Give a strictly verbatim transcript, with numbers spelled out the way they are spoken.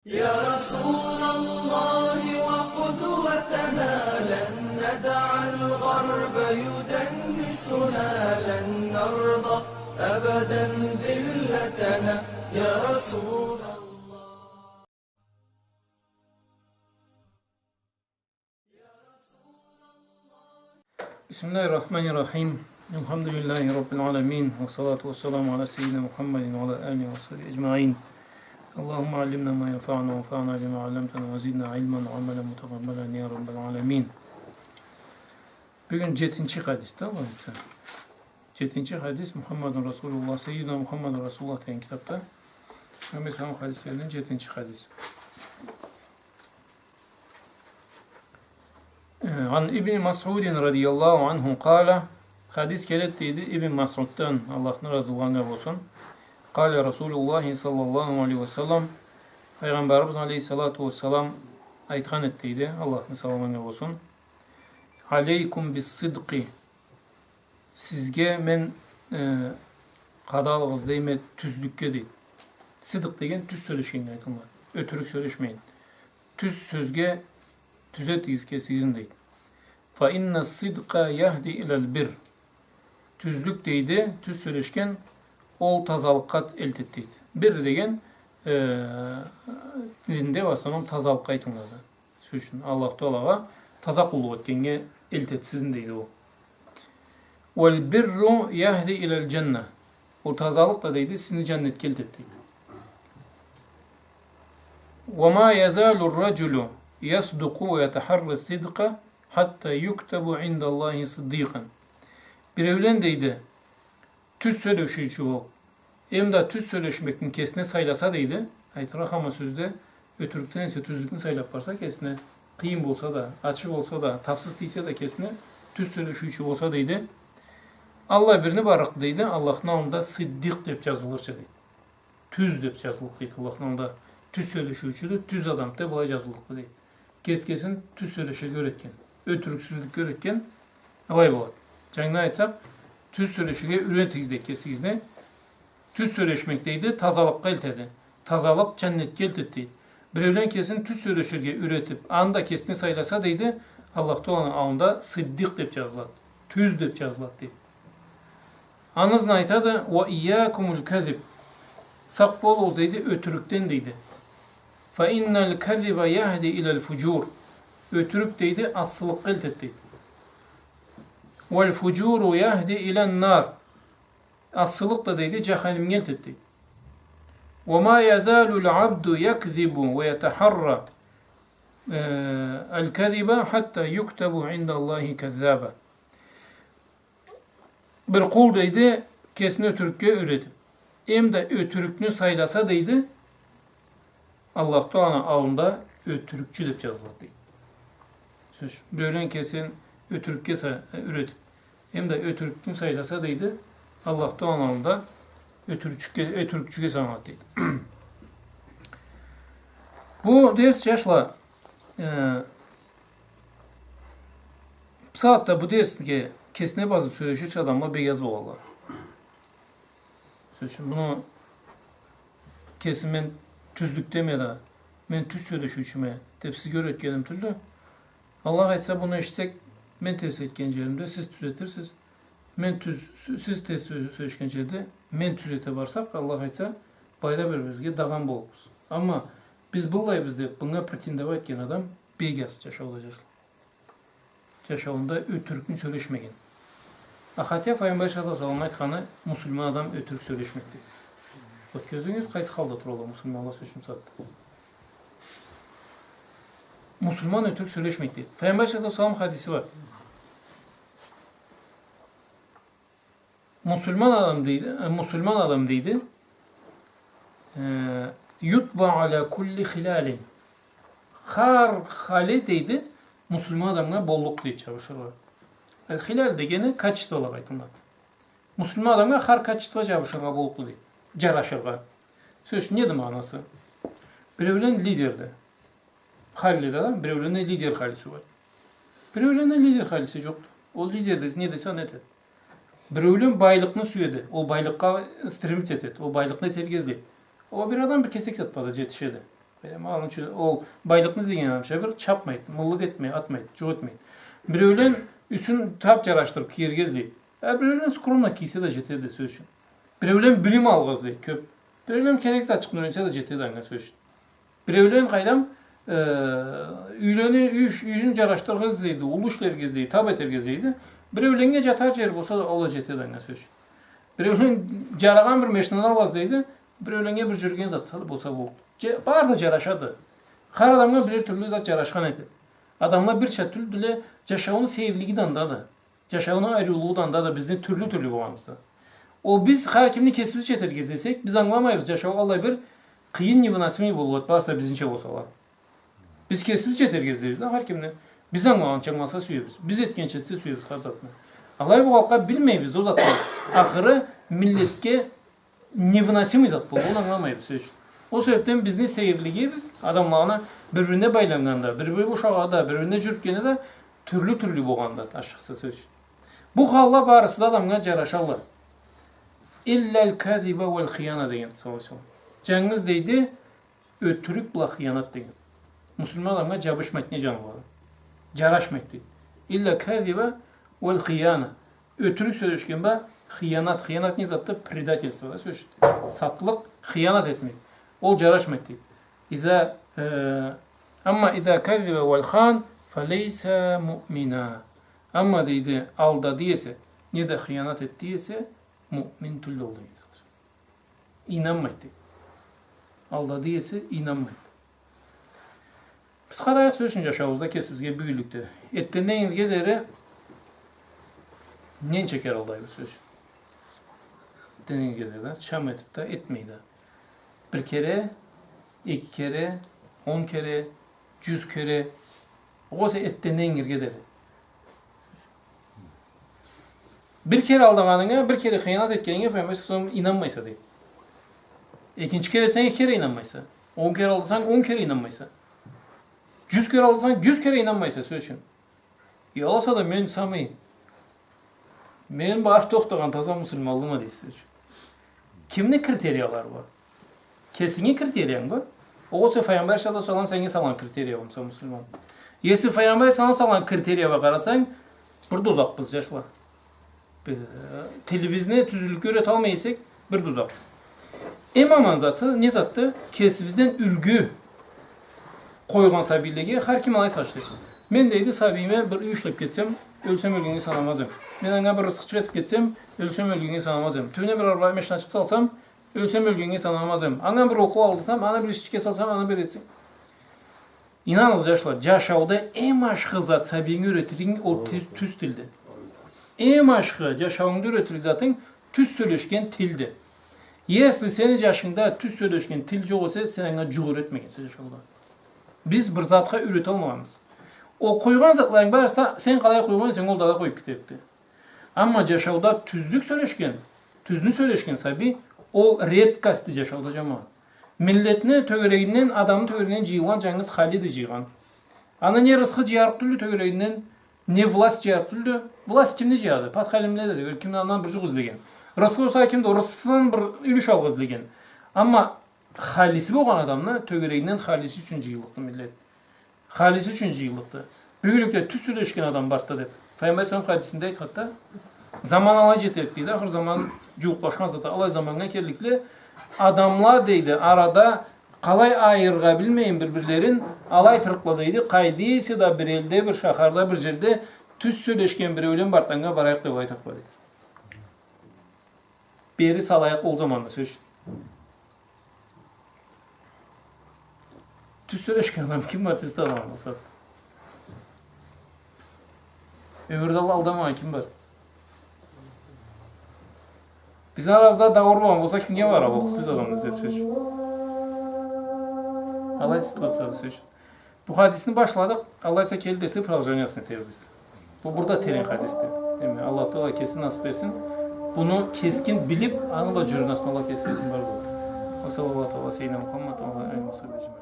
يا رسول الله وقدوتنا، لن ندع الغرب يدنسنا، لن نرضى أبدا ذلتنا، يا رسول الله. بسم الله الرحمن الرحيم. الحمد لله رب العالمين، والصلاة والسلام على سيدنا محمد وعلى آله وصحبه أجمعين. اللهم علمنا ما ينفعنا وانفعنا بما علمتنا وزدنا علما وعملا متقبلا يا رب العالمين. Бюгюн джетинчи хадис да, алай эсе. Джетинчи хадис, Мухаммадун Расулуллах, Саййидина Мухаммадун Расулуллах деген китапда. Ва мисалны хадислеринден джетинчи хадис. Э, عن ابن مسعود رضي الله عنه قال, хадис келеди, дейди, Ибн Масъуддан, Аллахны разылыгъы анга болсун. قال رسول الله صلى الله عليه وسلم, Пайгъамбарыбыз алейхиссалату уассалам айтхан эди, дейди, Аллахны саламы анга болсун. عليكم بالصدق. Сизге мен, э, къадалыгъыз дейме тюзлюкге, дейди. Сыдыкъ деген тюз сёлешгеннге айтылады. Ётюрюк сёлешмейин. Тюз сёзге тюзетигиз кесигизни, дейди. فإن الصدق يهدي إلى البر. Тюзлюк, дейди, тюз сёлешген ол тазалыкъгъа элтеди, дейди. Бир деген, э, динде в основном тазалыкъгъа айтылады. Сёз ючюн, Аллаху Таалагъа таза къуллукъ этгеннге элтеди сизни, дейди ол. والبر يهدي إلى الجنة. Ол тазалыкъ да, дейди, сизни джаннетге элтеди, дейди. وما يزال الرجل يصدق ويتحرى الصدق حتى يكتب عند الله صديقا. Биреулен, дейди, тюз сёлешиучю болуб, эм да тюз сёлешмекни кесине сайласа, дейди. Айтыргъа, хаман сёзде ётюрюкден эсе тюзлюкню сайлаб барса кесине, къыйын болса да, ачы болса да, табсыз тийсе да кесине, тюз сёлешиучю болса, дейди. Аллай бирини барлыкъ, дейди, Аллахны аллында сыддикъ деб джазылырча, дейди. Тюз деб джазыллыкъ, дейди, Аллахны аллында. Тюз сёлешиучюдю, тюз адамды деб былай джазыллыкъды, дейди. Кес-кесин тюз сёлеширге юретген, ётюрюксюзлюкге юретген, алай болады. Джангыдан айтсакъ, тюз сёлеширге юретигиз, дейди, кесигизни. Тюз сёлешмек, дейди, тазалыкъгъа элтеди. Тазалыкъ джаннетге элтеди, дейди. Биреулен кесин тюз сёлеширге юретиб, аны да кесине сайласа, дейди, Аллаху Тааланы аллында сыддикъ деб джазылады. Тюз деб джазылады, дейди. Аны ызына айтады, وإياكم الكذب. Сакъ болугъуз, дейди, ётюрюкден, дейди. فإن الكذب يهدي إلى الفجور. Ётюрюк, дейди, ассылыкъгъа элтеди, дейди. والفجور يهدي إلى النار. Ассылыкъ да, дейди, джаханимге элтеди, дейди. وما يزال العبد يكذب ويتحرى, э, الكذب حتى يكتب عند الله كذابا. Бир къул, дейди, кесин ётюрюкге юретиб, эм да ётюрюкню сайласа, дейди, Аллаху Тааланы аллында ётюрюкчю деб джазылады, дейди. Сёз ючюн, биреулен кесин ётюрюкге са-, юретиб, эм да ётюрюкню сайласа, дейди, Аллаху Тааланы аллында ётюрюкчюге, ётюрюкчюге саналады, дейди. Бу дерс, джашла, э, бусагъатда бу дерсге кесине базыб сёлеширча адамла бек аз болгъанла. Сёз ючюн, муну кеси мен тюзлюкдеме да, мен тюз сёлешиучюме деб сизге юретгеним тюлдю. Аллах айтса, муну эшитсек, мен терс айтхан джеримде сиз тюзетирсиз. Мен тюз, сиз терс сё-, сёлешген джерде мен тюзете барсакъ, Аллах айтса, былайда бир-бирибизге дагъан болурбуз. Амма биз быллайбыз деб, мынга претендовать этген адам бек аз джашауда, джашла. Джашауунда ётюрюкню сёлешмеген. А хотя Файгъамбар саллаллаху алейхи ва саллам айтханы, муслиман адам ётюрюк сёлешмейди. Вот, кёрдюгюз, къайсы халда туралла муслиманла, сёз ючюн, бусагъатда. Муслиман ётюрюк сёлешмейди. Файгъамбар саллаллаху алейхи ва саллам хадиси бар. Муслиман адам, дейди, э, муслиман адам, дейди, э, يطبع على كل خلال. Хар хали, дейди, муслиман адамгъа боллукъ, дейди, джабышыргъа. Аль-хилал дегени качестволагъа айтылады. Муслиман адамгъа хар качество джабышыргъа боллукъду, дейди. Джарашыргъа. Сёз ючюн, неди магъанасы? Биреулен лидерди. Халлиди да, биреуленде лидер халиси бар. Биреуленде лидер халиси джокъду. Ол лидер десе, не десе, аны этеди. Биреулен байлыкъны сюеди, ол байлыкъгъа стремиться этеди, ол байлыкъны этерге излейди. Ол бир адам бир кесек зат бла да джетишеди. Э, ма аны ючюн ол байлыкъны излеген адамча бир чапмайды, мыллык этмейди, атмайды, джукъ этмейди. Биреулен юсюн тап джарашдырыб киерге излейди. Э, биреулен скромно кийсе да джетеди, сёз ючюн. Биреулен билим алыргъа излейди кёб. Биреулен керек затчыкъны юренсе да джетеди анга, сёз ючюн. Биреулен, къайдам, э, юйлени, юй иш-, юйюн джарашдырыргъа излейди, уллу ишлерге излейди, тап этерге излейди. Биреуленнге джатар джер болса да, ол да джетеди анга, сёз ючюн. Биреулен джарагъан бир машинаны алыргъа излейди, биреуленнге бир джюрюген зат да болса болду. Дже-, бары да джарашады. Хар адамгъа бирер тюрлю зат джарашхан этеди. Адамла бирча тюлдюле, джашауну сейирлиги да андады. Джашауну ариулугъу да андады, бизни тюрлю-тюрлю болгъаныбызда. Ол биз хар кимни кесибизча этерге излесек, биз ангыламайбыз, джашау аллай бир къыйын, невыносимый болуб, барысы да бизнича болсала. Биз кесибизча этерге излейбиз да хар кимни. Биз ангылагъанча ангыласа сюебиз. Биз этгенча этсе сюебиз хар затны. Алай болгъанлыкъгъа билмейбиз ол затны. Ахыры миллетге невыносимый зат болду, аны ангыламайбыз, сёз ючюн. Ол себебден бизни сейирлигибиз адамланы бир-бирине байланнганда, бир-бири ушагъанда, бир-бирине джюрютгенде да тюрлю-тюрлю болгъанда, ашхысы, сёз ючюн. Бу халла барысы да адамгъа джарашалла. «Илля аль-казиба валь-хияна» деген, саллаллаху алейхи ва саллам. Джангыз, дейди, ётюрюк бла хыянат деген. Муслиман адамгъа джабышмайды не джаны бла да. Джарашмайды, дейди. «Илля аль-казиба валь-хияна». Ётюрюк сёлешген бла хыянат. Хыянат не затды? Предательство да, сёз ючюн. Сатлыкъ, хыянат этмек. Ол джарашмайды, дейди. «Иза, э, амма иза казиба валь-хан, фалейса муъмина». Амма, дейди, алдады эсе, неда хыянат этди эсе, муъмин тюлдю ол деген затды. Ийнанмайды, дейди. Алдады эсе, ийнанмайды. Биз къарайыкъ, сёз ючюн, джашауубузда кесибизге бюгюнлюкде. Эртденден ингирге дери ненча кере алдайбыз, сёз ючюн? Эртденден ингирге дери да, чам этиб да, этмей да. Бир кере, эки кере, он кере, джюз кере. Огъесе эртденден ингирге дери. Бир кере алдагъанынга, бир кере хыянат этгенинге Файгъамбар саллаллаху алейхи ва саллам ийнанмайса, дейди. Экинчи кере этсенг, эки кере ийнанмайса. Он кере алдасанг, он кере ийнанмайса. Джюз кере алдасанг, джюз кере ийнанмайса, сёз ючюн. Алай эсе да мен самый, мен барыб тохтагъан таза муслиманлыма, дейсиз, сёз ючюн. Кимни критериялары бар? Кесинги критериянг бу. Огъесе Файгъамбар саллаллаху алейхи ва саллам сеннге салгъан критерия болмаса, муслиман. Если Файгъамбар саллаллаху алейхи ва саллам салгъан критерия бла къарасанг, бир дозакъбыз, джашла. Бир, э, тилибизни тюзлюкге юреталмай эсек, бир дозакъбыз. Эм аман заты не затды? Кесибизден юлгю къойгъан сабийлеге хар ким алай сагъыш этеди. Мен, дейди, сабийиме бир юй ишлеб кетсем, ёлсем ёлгеннге санамаз эм. Мен анга бир рысхычыкъ этиб кетсем, ёлсем ёлгеннге санамаз эм. Тюбюне бир арбагъа машиначыкъ салсам, ёлсем ёлгеннге санамаз эм. Анга бир окъув алдырсам, аны бир ишчикге салсам, аны бир этсем. Ийнаныгъыз, джашла, джашауда эм ашхы зат сабийинге юретиринг ол тюз, тюз тилди. Эм ашхы джашаунгда юретирик затынг тюз сёлешген тилди. Если сени джашынгда тюз сёлешген тил джокъ эсе, сен анга джукъ юретмегенсе джашауда. Биз бир затха юреталмагъанбыз. Ол къойгъан затларынг барысы да, сен къалай къойгъан эсенг, ол да алай къоюб кетерикди. Амма джашауда тюзлюк сёлешген, тюзню сёлешген сабий, ол редкостьди джашауда, джамагъат. Миллетни тёгерегинден, адамны тёгерегинден джыйылгъан джангыз халиди джыйгъан. Аны не рысхы джыярыкъ тюлдю тёгерегинден, не власть джыярыкъ тюлдю. Власть кимни джыяды? Подхалимле да тёгерек, кимни андан бир джукъ излеген. Рысхы болса, кимди ол? Рысхысындан бир юлюш алгъа излеген. Амма халиси болгъан адамны тёгерегинден халиси ючюн джыйыллыкъды миллет. Халиси ючюн джыйыллыкъды. Бюгюнлюкде тюз сёлешген адам барды деб. Файгъамбар саллаллаху алейхи ва саллам хадисинде айтханды, заман алай джетерик, дейди, ахыр заман джууукълашхан зат, алай заманнга келликле, адамла, дейди, арада къалай айырыргъа билмейин бир-бирлерин, алай турурукъла, дейди, къайда эсе да бир элде, бир шахарда, бир джерде тюз сёлешген биреулен барды, анга барайыкъ деб алай айтырыкъла, дейди. Бери салайыкъ ол заманны, сёз ючюн. Тюз сёлешген адам ким бар, сиз таныгъан болсагъыз? Ёмюрде Аллахны алдамагъан ким бар? Бизни арабызда дауур болгъан болса, кимге барабыз ол тюз адамны излеб, сёз ючюн? Алай ситуацияда, сёз ючюн. Бу хадисни башладыкъ, Аллах айтса, келир дерсде продолжениясын этербиз. Бу бир да терен хадисди. Эми Аллах Тагъала кеси насыб берсин. Буну кескин билиб, аны бла джюрюген насыб Аллах кеси берсин, бар болугъуз. Ва саллаллаху аля саййидина Мухаммад ва аля алихи ва сахбихи аджмаин.